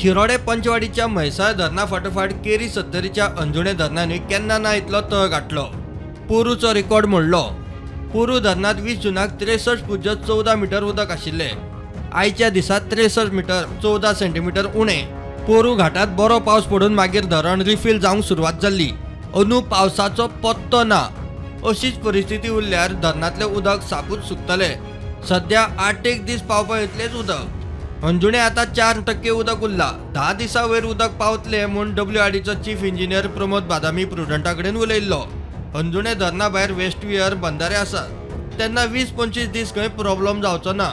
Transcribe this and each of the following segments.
शिरोडे पंचवाडीच्या म्हैसाळ धरणा फाटोफाट केरी सत्तरीच्या अंजुणे धरणांनी केन्ना ना इतलो तळ गाठलो. पोरूचो रिकॉर्ड मोडलो. पोरू धरणांत 20 जूनाक 63.14 मिटर उदक आशिल्लें. आयच्या दिसा 63 मिटर 14 सेंटीमिटर उणें. पोरू घाटात बरो पावस पडून मागीर धरण रिफील जावंक सुरवात जाल्ली. अंदू पावसाचो पत्तो ना. अशीच परिस्थिती उरल्यार धरणांतलें उदक सापूच सुकतलें. सध्या 8 दीस पावपा इतलेंच उदक. अंजुणे आतां 4% उदक उरलां. 10 दिसां वयर उदक पावतलें म्हूण WRDचो चीफ इंजिनियर प्रमोद बादामी प्रुडंटा कडेन उलयल्लो. अंजुणे धरणा भायर वेस्ट वियर बंधारे आसात, तेन्ना 20-25 दीस खंय प्रॉब्लम जावचो ना.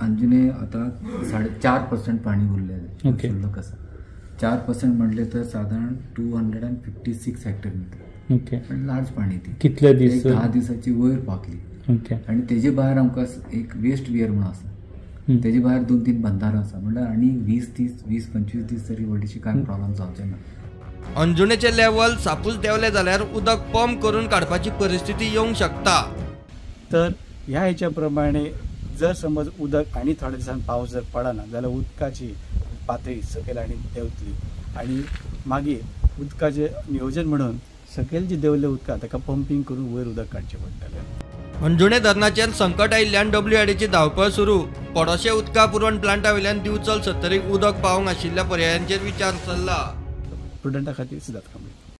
अंजुणे आता 4.5% पाणी उरलेलें शिल्लक आसा. 4% म्हणले तर साधारण 256 हेक्टर मीटर. ओके, लार्ज पाणी ती. कितले दीस? 10 दिसाची वयर पावतली. ओके. आणि तेजे भायर आमकां एक वेस्ट वियर म्हणून आसा, तेजे भायर 2-3 बंधारां आसा, म्हणल्यार आनी 20-25 दीस तरी व्हडलीशी कांय प्रॉब्लम जावचे ना. अंजुणेचे लेवल सापूच देंवले जाल्यार उदक पंप करून काडपाची परिस्थिती येवंक शकता. तर ह्या हेच्या प्रमाणे जर समज उदक आनी थोड्या दिसान पावस जर पडना जाल्यार उदकाची पातळी सकयल आनी देंवतली आनी मागीर उदकाचें नियोजन म्हणून सकयल जी देंवल्लें उदकां ताका पंपींग करून वयर उदक काडचें पडटलें. अंजुणे धरणाचेर संकट आयिल्ल्यान WRDची धांवपळ सुरू. पडोशे उदका पुरवण प्लांटा वयल्यान दिवचल सत्तरीक उदक पावोवंक आशिल्ल्या पर्यायांचेर विचार चल्ला. प्रुडंटा खातीर सिद्धार्थ कांबळे.